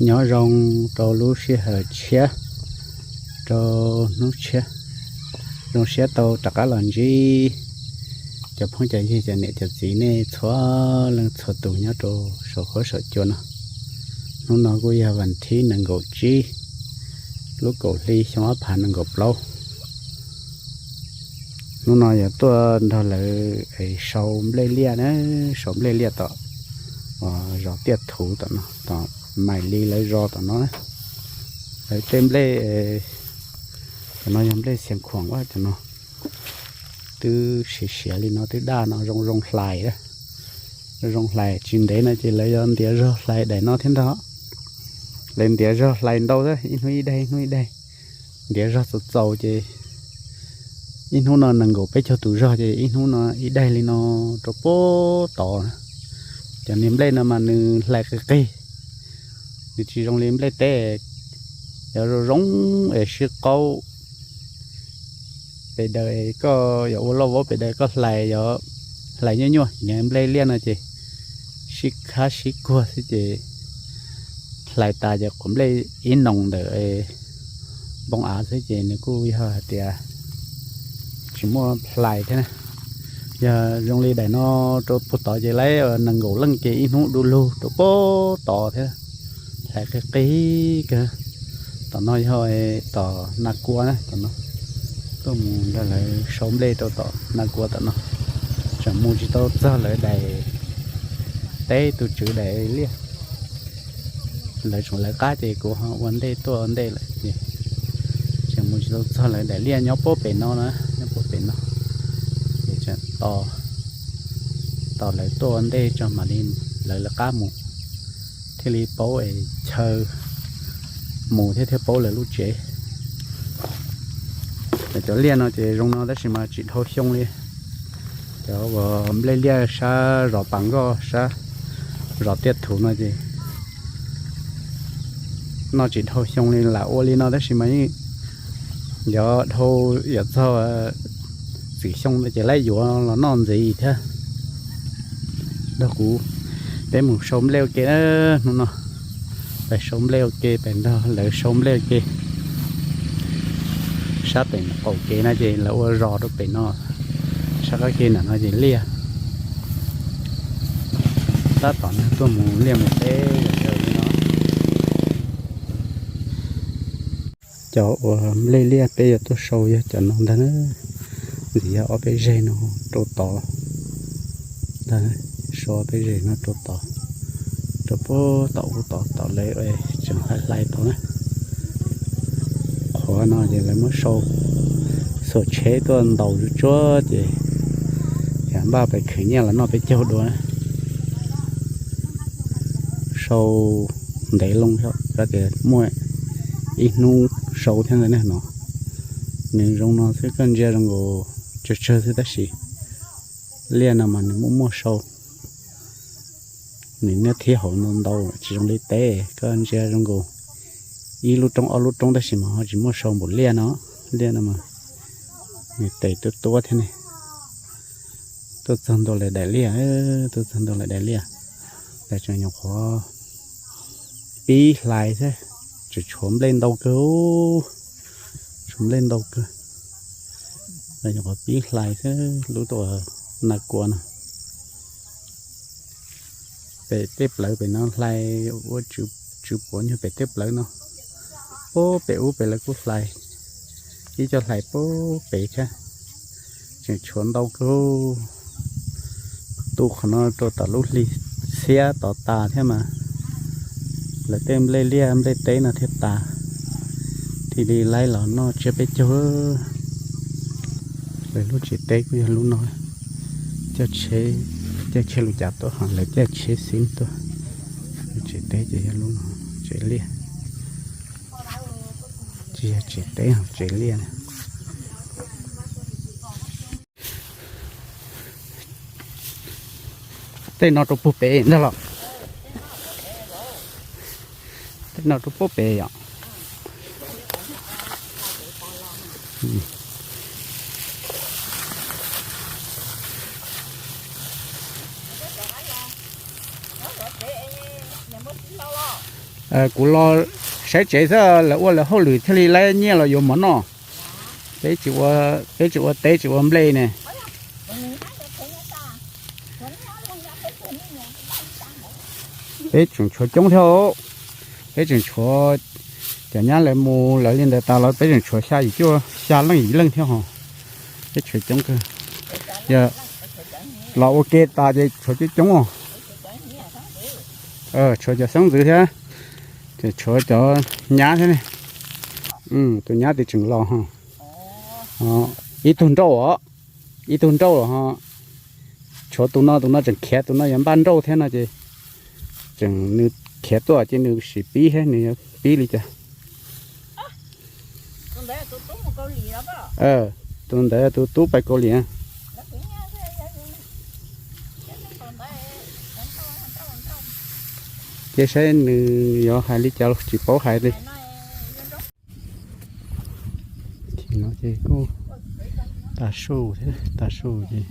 Nyob zoo rau lub sij hawm tshiab, rau hnub tshiab, zoo siab tau rov qab los ntsib cov phooj cov ywg, cov niam cov txiv nej txhua leej txhua tus nyob rau saum huab saum cua no. Hnub no kuj yog vas thib nees nkaum tsib, lub kaum hli xyoo ob phav nees nkaum plaub. Hnub no yuav tuaj nrog lawv sau nplej liaj na, sau nplej liaj tom zos Tiaj Thuv tom no, tom Maim Li lawv zos tom no na. Lawv tej nplej, cov no yog nplej Xiav Khuam, cov no twb siav siav li no twb daj no, zoo zoo hlais, zoo zoo hlais. Tsis ntev no ces lawv yuav ntiav zog hlais daim no thiab ntag. Lawv ntiav zog hlais ntau xwb, ib hnub ib daim, ib hnub ib daim. Ntiav zog txaus txaus ces ib hnub no nees nkaum peb caug tus zog ces ib hnub no ib daim li no rau puag tod. Cov niag nplej no mas nws hlais qis qis, nws tsis zoo li nplej teb, yog zoo zoo es sib qaub. Pem daws koj yuav ua loj vaub pem daws koj hlais, yuav hlais nyuaj nyuaj. Niag nplej liaj no ces sib khab sib kuag xwb ces hlais tas ces quav nplej ib noos ntawm npoo av xwb ces nws kuj yog hais tias tsis muaj hlais thiab na. Yog zoo li daim no rau puag tod ces lawv nees nkaum leej ces ib hnub du lug rau puag tod thiab. Hlais qis qis kawg. Tom no yog tom Na Kua na, tom no tuaj mus nrog lawv sau nplej rau tom Na Kua tom no. Tseem mus tsis tau txog lawv daim teb, tus tswv daim liaj. Lawv tseem lawv qab ces kuv ho ua ntej tuaj ua ntej lawm ces tseem mus tsis tau txog lawv daim liaj nyob puag pem no na, nyob puag pem no. Ces tseem tos, tos lawv tuaj ua ntej tso mam li lawv lawv qab mus, thiaj li paub es chaw mus thiab thiaj paub lawv lub tsev. Cov liaj no ces zoo no tab sis mas tsis dhau xyoo li. Cov uas nplej liaj sab zos Pas Nkoj sab zos Tiaj Thuv no ces noj tsis dhau xyoo li, lam ua li no tab sis mas yeej yuav dhau, yuav txog txwm xyoo no ces lawv yuav los noj ntxiv thiab. Nrog kuv peb mus sau nplej ua ke na, hnub no peb sau nplej ua ke, peb nrog lawv sau nplej ua ke. Sab pem qaum kev no ces lawv ua zos rau pem no, sab qab kev ntawm no ces liaj. Tab tom no tuaj mus liaj mus teb no. Cov uas nplej liaj peb yuav tuaj sau yog cov no ntag na. Ntxim yog ob peb zeg no rau tod ntag, sau ob peb zeg no rau tod, rau puag tom ub tod, tom lawv tseem hlais hlais tod na. Qhov no ces lawv muab sau, xuas tsheb tuaj ntaus tsuag tsuag ces yam npaj pem khwv nyiaj los noj peb caug dua na. Sau ntev loo, tias muaj ib hnub sau thiab ntawd ne no. Nws zoo no xwb, koj ntsia zoo nkaus tsawg tsawg xwb tab sis liaj no mas nws muaj muaj sau. Nws niaj thib hauv ntau ntau, tsis zoo li teb, koj ntsia zoo nkaus ib lub roob ob lub roob tab sis mas ho tsis muaj sau npaum liaj no. Liaj no mas nws tes tuab tuab thiab ne. Tuaj txog ntua lawv daim liaj, tuaj txog ntua lawv daim liaj, lawv tseem nyuam qhuav pib hlais xwb, tseem tshuav nplej ntau kawg, tshuav nplej ntau kawg. Lawv nyuam qhuav pib hlais xwb, lub tuaj Na Kua no. Pem tej plawv pem no hlais ua tswv puav nyuag pem tej plawv no. Puag pem ub pem lawv kuj hlais, ib co hlais puag pem thiab. Tseem tshuav ntau kawg. Tu qhov no rau tom lub hli xiab tod tas thiab mas lawv tej nplej liaj nplej teb no thiaj tas, thiaj li laib los noj tsiab peb caug. Lawv lub tsev teb kuj yog lub no, coj tsheb, caij tsheb lus cas tuaj, lawv caij tsheb xib tuaj. Lub tsev teb ces yog lub no, tsev liaj, tsis yog tsev teb, tsev liaj. Tej no rau puag pem ntag los? Tej no rau puag pem yom? Kuv los saib tsev xwb, lawv ua lawv hauj lwm thiaj li laib nyiaj los yuav mov noj. Peb tsis ua, peb tsis ua teb tsis ua nplej ne. Peb tseem tshuav coob thiab. Peb tseem tshuav, cov nyab lawv mus lawv li ntawd tas los peb tseem tshuav xya yim cuaj, xya leej yim leej thiab ho. Peb tshuav coob kawg. Yog los ua ke tas ces tshuav coob coob os. Tshuav cov xeeb ntxwv thiab, ces tshuav cov nyab thiab ne. Tus nyab tis tseem los ho. Ib tug nrauj os, ib tug nrauj los ho. Tshuav tus no, tus no tseem khiav, tus no yuav npaj nrauj thiab no ces tseem nws khiav tuaj ces nws sim pib thiab nws yuav pib li cas. Tus ntawd tus tub pais Kaus Lim. Ces saib nws yuav hais li cas los tsis paub hais li. Ces no ces kuj tav su thiab, tav su ces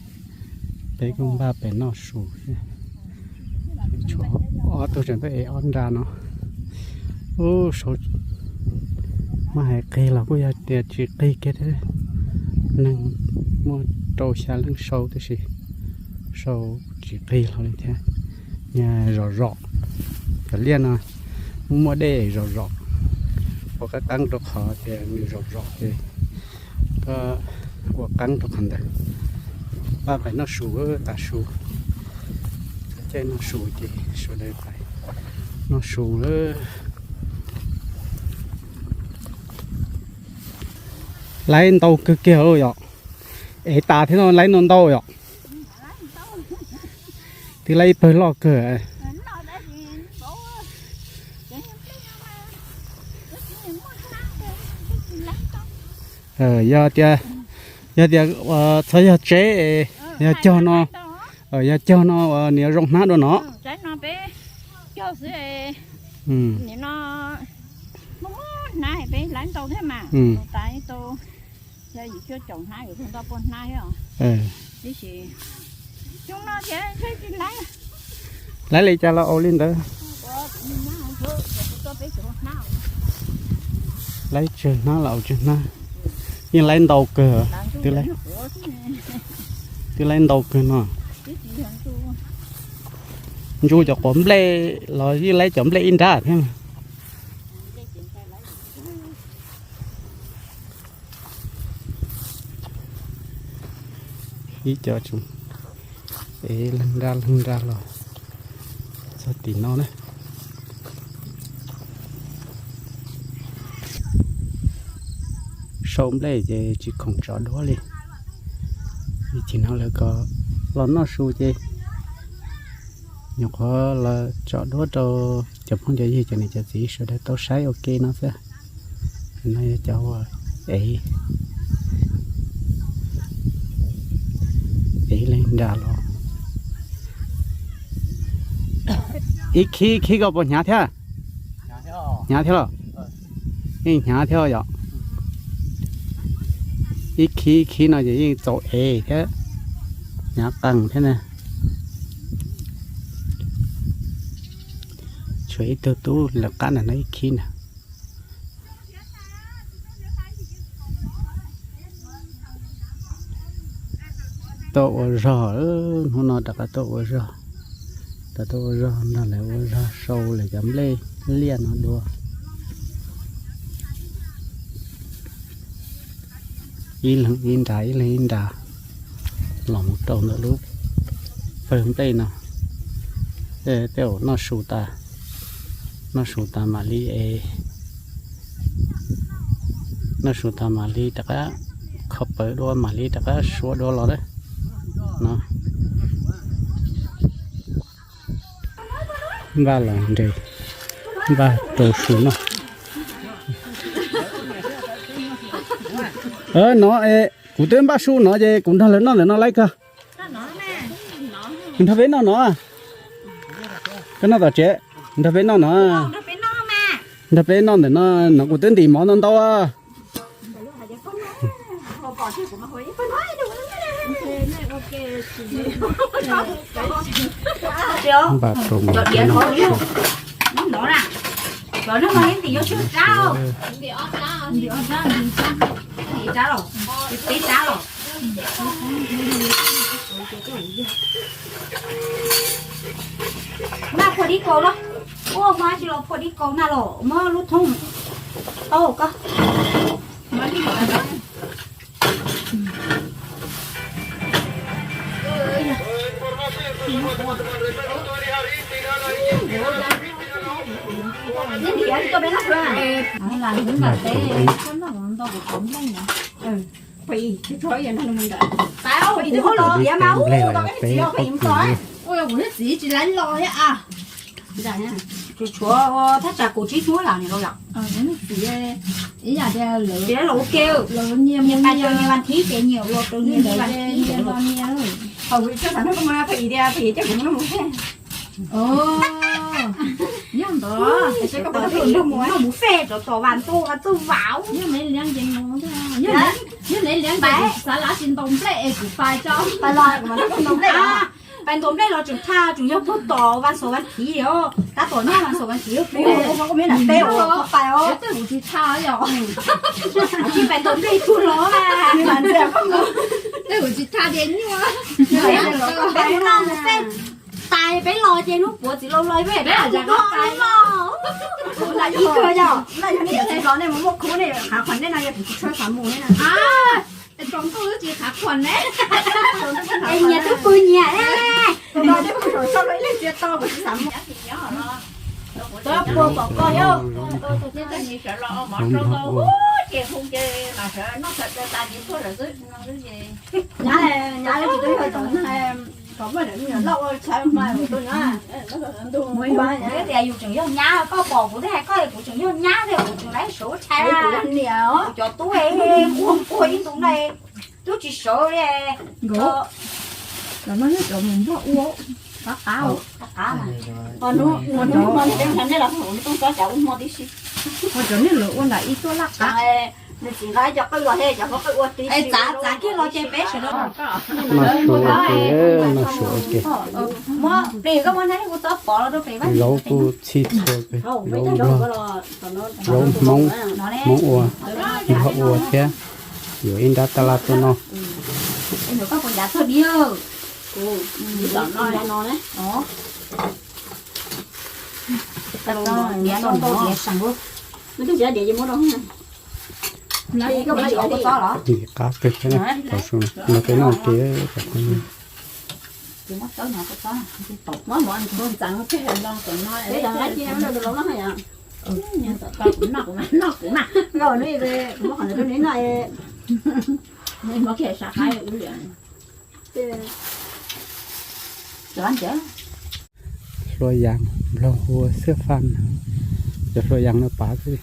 peb kuj npaj pem noj su thiab. Tshuav ob tug tseem tuaj ev ob nra no. Ub, sau, muab hais qig los kuj yog tias tsis qig kiag thiab. Neeg muaj rau xya leej sau tab sis sau tsis qig hlo li thiab. Zom zom, cov liaj no muaj muaj dej zom zom, ua qeeb qeeb rau qhov tias nws zom zom ces koj ua qeeb rau qhov ntawd. Pab pais noj su, tav su, caij noj su ces sawv daws pais noj su lawm. Laib ntau kawg kiag yom. Ev tas thiab no laib no ntau yom. Twb laib ib pawg loj kawg. Yog tias, yog tias txhob yog tseb, yog cog no, yog cog no uas nws yuav zoo hnab dua no. Laib li cas los ua li ntawd. Laib tsawg hnab los ua tsawg hnab. Yeej laib ntau kawg, twb laib ntau kawg no. Ntsuj cov quav nplej los yeej laib cov nplej ib nrab thiab. Ib co tseem ev leeg nra leeg nra los txog tim no na. Sau nplej ces tsis khoom tso duab li. Vim tim no lawv kom los noj su ces nyuam qhuav los tso duab rau cov phooj cov ywg cov niam cov txiv sawv daws tau saib ua ke no xwb. No yog cov uas ev, ev leeg nra los. Ib khib khib koj puas hnyav thiab? Hnyav thiab los? Yeej hnyav thiab yom. Ib khib ib khib no ces yeej txaus ev thiab, hnyav qees thiab na. Tshuav ib tug tub lawv qab ntawm no ib khib na. Tuaj ua zog, hnub no rov qab tuaj ua zog. Rov tuaj ua zog nrog lawv ua zog sau lawv cov nplej liaj no dua. Ib leeg ib nra ib leeg ib nra los mus rau ntawm lub pawg nplej no. Tej zaum noj su tas, noj su tas mam li es, noj su tas mam li rov qab kho pawv dua mam li rov qab suav dua los lawm no. Npaj los nres, npaj rau su noj. No es kuv twb npaj su no ces kuv nrog lawv noj ntawm no laib kawg. Nrog peb noj no. Koj noj tom tsev, nrog peb noj no. Nrog peb noj ntawm no, no kuv twb ntim mov ntau ntau. Npaj rau mov noj su. Cov no mas yeej tim yuav tsum rab os. Tim ob rab, tim rab los, tim peb rab los. Naj phua dib kaus los, ua mas tsis los phua dib kaus na los muab lub thoob tau koj. Kuv niag txiv tsis laiv los thiab a. Tshuav thaj tsam kuv tsib hnub lawm nim no yom. Kuv niag txiv ib yam tias lawv los ua ke, nyias mus nyias, nyias vas thiv ces nyias ua rau nyias vas thiv. Thaum kuv tsis tau xav nrog koj mus, Paj Yim tias Paj Yim coj kuv mus noj mus thiab. Yog ntawd, noj mus fej rau tom vas ntuj vas txuj vauv. Yog Liab ces, yog Liab ces xav lav tsis ntaus nplej es kuv pais tso. Pais los, kuv mam ntaus nplej. Pais ntaus nplej los tseem tshaj, tseem yog puag tom vas xov vas thiv os. Tab tom nyob vas xov vas thiv peb, peb ua pais os. Tej kuv tsis tshaj yom. Tsis pais ntaus nplej tsuag los mas. Tej kuv tsis tshaj tias nyuaj. Peb mus noj mus fej tais peb los ces hnub puav txiv laus los peb peb los los. Kuv lam ib kawg yom. Noj yog nej tsis los nej mus muaj khub nej qhav khuam nej no yog kuv tsis tshua xav mus ne. Tsaus ntuj twb tsis qhav khuam ne. Es nyias twb pw nyias. Tau pua pom koj yom. Nyab, nyab tsis tau yog tus kom muaj niam loj ua tshai mas tus nyab. Tias yus tseem yog nyab, koj pom kuv thiab hais koj kuv tseem yog nyab thiab kuv tseem laib sawv ua tshai. Kuv cov tub ua ua ib ntus no twb tsis sawv li. Nkawd, cov no yog cov mus npog ua qab qab. Hnub no nej los ua toj cov ua hmo tib si. Ho cov niag lawv ua nram ib tuaj laj qab. Nws txiv nqa cov qwj los thiab cov qwj ua tib si. Txav kiag los ces peb sawv daws. Noj su ua ke, noj su ua ke. Muab plis koj muab nab kuv txob pov los rau pem vaj. Zaub kuj txhij txhua, zaub nplog, zaub Hmoob, Hmoob ua, nplog ua thiab. Yuav ib nrab tab laj tuaj noj. Qab kawg thiab, no peb noj ke. Hlua yas, nplog hu ua xwb faj, cov hlua yas no pav xwb.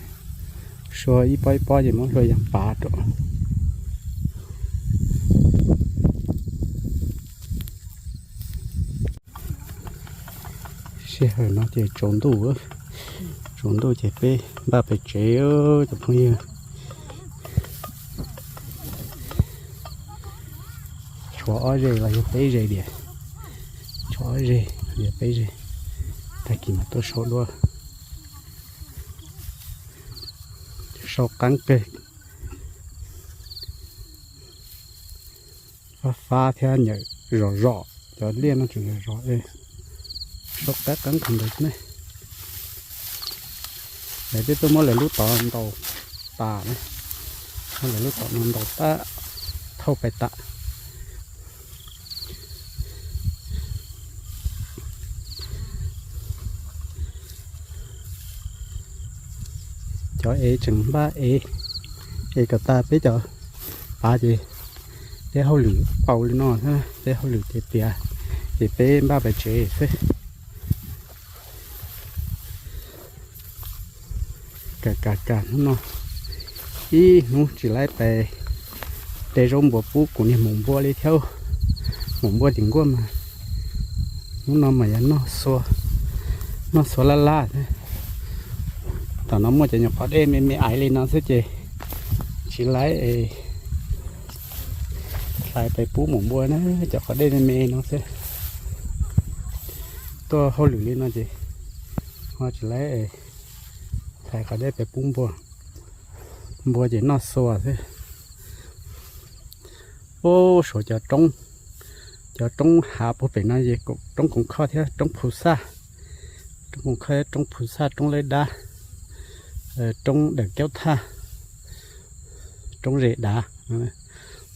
Sua ib pob ib pob ces muab hlua yas pav rau. Sij hawm no ces tsaus ntuj, tsaus ntuj ces peb npaj pem tsev cov phooj ywg. Tshuav ob zeg los yog peb zeg diam? Tshuav ob zeg los yog peb zeg? Tag kis mas tuaj sau dua. Sau qeeb kawg. Fab fab thiab nyawm zom zom, cov liaj no tseem zom zom. Sau qeeb qeeb qhov ntawd ne. Lawv twb tuaj muab lawv lub tod ntaus tas ne. Muab lawv lub tod no ntaus tas thauj pais tas. Cov ev tseem npaj ev, ev kom tas peb cov pav ces peb hauj lwm paus li no, peb hauj lwm tiav tiav ces peb npaj pais tsev xwb. Kam kam kam hnub no ib hnub tsis laib pais de zaub npua pub kuv niag maum npua li thiab. Maum npua tim nkuaj mas hnub no mas yog noj xua laj laj thiab. Tam no muaj cov nyuam qos dej me me aiv li no xwb ces tsis laib hlais pais pub maum npua na, cov qos dej me me no xwb. Tuaj hauj lwm li no ces ho tsis laib Tais qhov deb pem pub npua, npua ces noj xua xwb. Ub, suav cov roob, cov roob hav puag pem no ces roob Koos Khoj thiab roob Phu Xaj, roob Koos Khoj thiab roob Phu Xaj, roob Lawb Dab, roob Dawm Kaub Thaj, roob Zes Dav.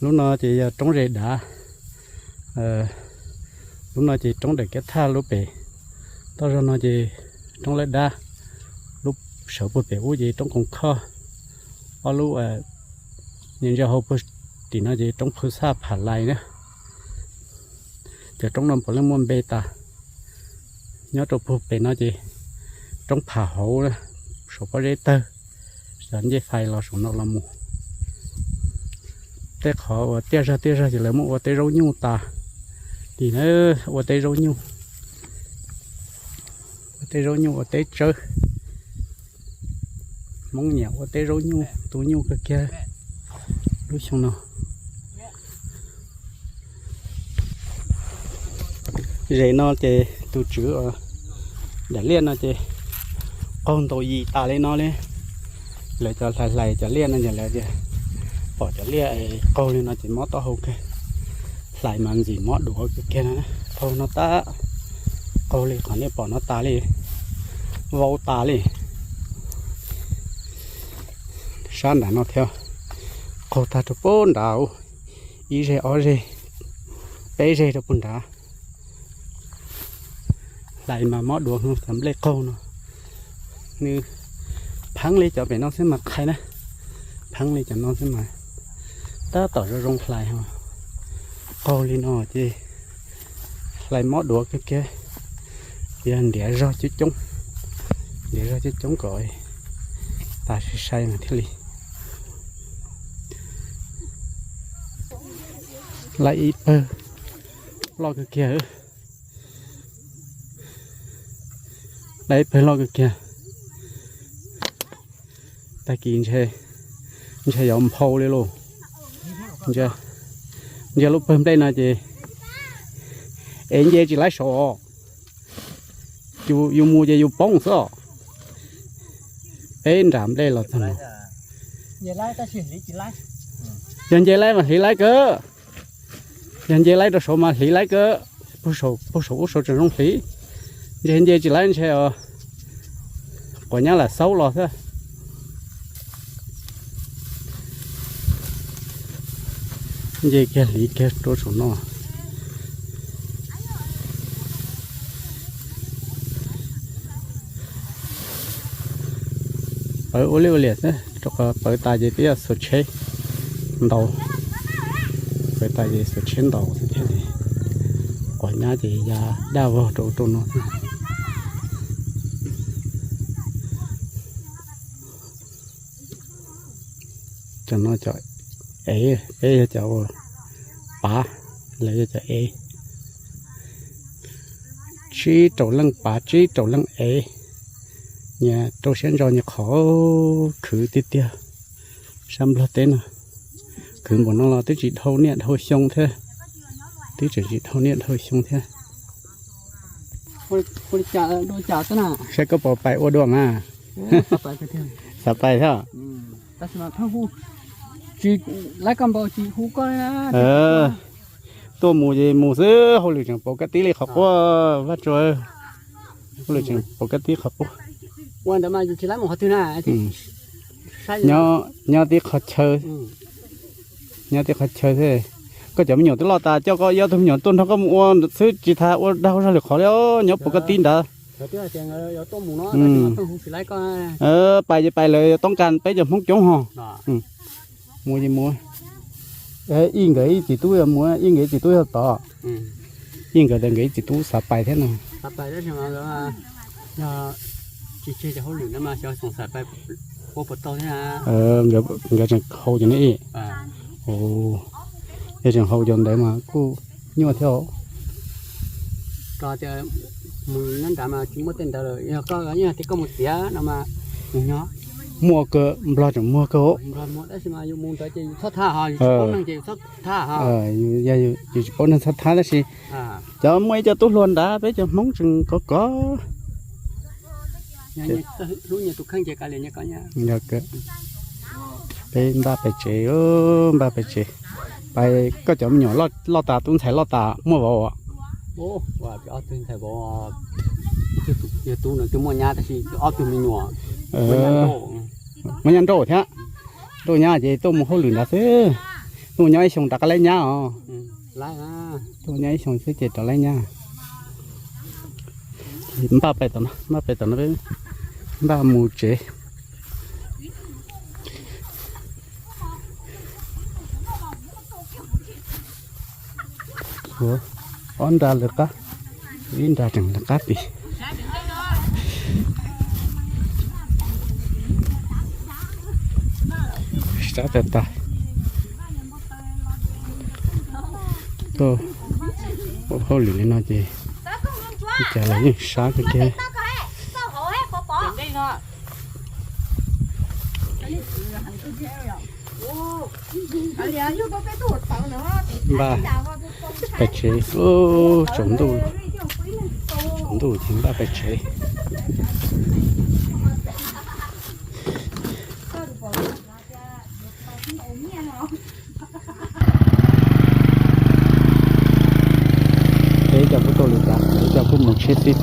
Lub no ces yog roob Zes Dav, lub no ces roob Dawm Kaub Thaj, lub pem toj zog no ces roob Lawb Dab, lub sawv puag pem ub ces roob Koos Khoj, ob lub ntsia hauv puag tim no ces roob Phu Xaj Pham Lais na. Cov roob no puav leej muaj npe tas. Nyob rau puag pem no ces roob Pham Hauv, saum pob zeb tawg, cov ncej fais los saum no los mus. Tej qhov uas tiaj zog tiaj zog ces lawv muab ua teb zaub nyuj tas li na, ua teb zaub nyuj, ua teb zaub nyuj ua teb tsawb. Hmoob nyiam ua teb zaub nyuj tu nyuj kawg kiag lub xyoo no. Zes no ces tus tswv uas daim liaj no ces qaug ntaus yim tas li no li. Lawv cov hlais hlais cov liaj no ces lawv tias pom cov liaj qaug li no ces mob taub hau kawg, hlais mas ntxim mob duav kawg kiag no. Qaug no tab, qaug li qhov nej pom no tas li, vau tas li. Sab nram no thiab, qaug tag rau puag nrad, ib zeg ob zeg, peb zeg rau puag nrad. Hlais mas mob duav, cov nplej qaug no, nws pheeb li cov pem no xwb mas qhia na, pheeb li cov no xwb mas tab tom zoo zoo hlais ho. Qaug li no ces hlais mob duav kawg kiag, yog ntiav zog coob coob, ntiav zog coob coob kom tas sai sai mas thiaj li. Laib ib pawg loj kawg kiag, laib ib pawg loj kawg kiag. Tag kis ntshe yuav nphau li lauj. Ntsia lub pawg nplej no ces ev nce tsis laib saud, yus mus ces yus poob xwb os. Peb nram nplej los txog no. Yog nce laib mas hliv laib kawg. Yog nce laib rau saud mas hliv laib kawg. Puag saum ub saud tseem zoo hliv. Ntshe nce tsis laib ntshe quav nyab lam xaub los xwb. Nce kiag hliv kiag rau saum no. Pawv ua liaj ua liam xwb, rau qhov pawv tas ces twb yog xuas tsheb ntaus. Pawv tas ces xuas tsheb ntaus xwb thiaj li, quav nyab ces ya daj vog rau rau no xwb. Cov no cov ev, peb yog cov uas pav, lawv yog cov ev. Tsib rau leej pav, tsib rau leej ev. Nyias rau siab ntso nyias qhov khwv tiag tiag. Sab Nplog teb no khwv npaum no los twb tsis dhau niaj dhau xyoo thiab. Twb tseem tsis dhau niaj dhau xyoo thiab. Saib koj puas pais ua dua mas. Xav pais thiab. Tuaj mus ces mus xwb, hauj lwm tseem pauv kab tib li qhov quaj Vaj Tsua. Hauj lwm tseem pauv kab tib qhov quaj. Nyob tib qhov chaw, nyob tib qhov chaw xwb. Koj cov me nyuam twb loj tas, coj koj ob tug me nyuam tuaj nrog koj mus ua xwb tsis tas ua dag ua zog lwm qhov li, nyob pauv kab tib ntawd. Pais ces pais lawm, toob kas peb cov Hmoob coob ho. Mus ces mus. Ib nkawd ib txiv tub yog mus, ib nkawd ib txiv tub yog tod. Ib nkawd tias nkawd ib txiv tub xav pais thiab no. Nkawd tseem haus cov no ib, yog tseem haus cov ntawd mas kuj nyuaj thiab. Muaj kawg, Nplog tseem muaj kawg. Yus tsis paub neeg txhob thab tab sis cov muaj ib co tub hluas nrad peb cov Hmoob tseem kov kov. Hlub nyias tus kheej ces kav liam nyias koj nyab. Peb npaj pem tsev, npaj pem tsev. Pais koj cov me nyuam loj tas, tub ntxhais loj tas muaj vauv os? Ob tug ntxhais vauv, yog tub no twb muaj nyab tab sis ob tug me nyuam muaj nyab nrauj thiab. Nrauj nyab ces tuaj mus hauj lwm nrad xwb. Tuaj nyob ib xyoos rov qab laib nyab os. Tuaj nyob ib xyoos xwb ces rov laib nyab. Npaj pem tom no, npaj pem tom no, npaj mus tsev. Ob nra lawv qab, ib nra tseem lawv qab pis. Sab tas tas. Tuaj ua hauj lwm li no ces ua cas los yeej sab kawg kiag. Npaj pem tsev, tsaus ntuj, tsaus ntuj ces npaj pem tsev. Peb cov kuj tau lwm tas, peb cov kuj mus tsheb xwb.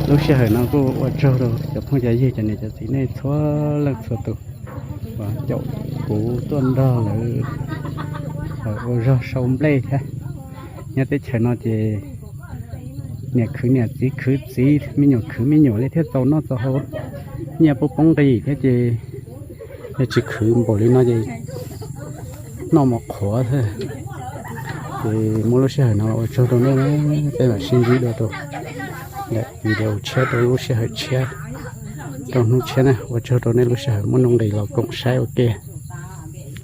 Lub sij hawm no kuj ua tsaug rau cov phooj cov ywg, cov niam cov txiv nej txhua leej txhua tus uas caum kuv tuaj nrog lawv ua zog sau nplej thiab. Nyob teb chaws no ces niam khwv niam, txiv khwv txiv, me nyuam khwv me nyuam li thiaj txaus noj txaus haus, nyiaj pub poob nqis thiab ces yog tsis khwv npaum li no ces noj mov qhuav xwb. Ces muab lub sij hawm no los ua tsaug rau nej, peb mam sib ntsib dua rau video tshiab rau lub sij hawm tshiab, rau hnub tshiab na. Ua tsaug rau nej lub sij hawm muaj nuj nqis los koom saib ua ke.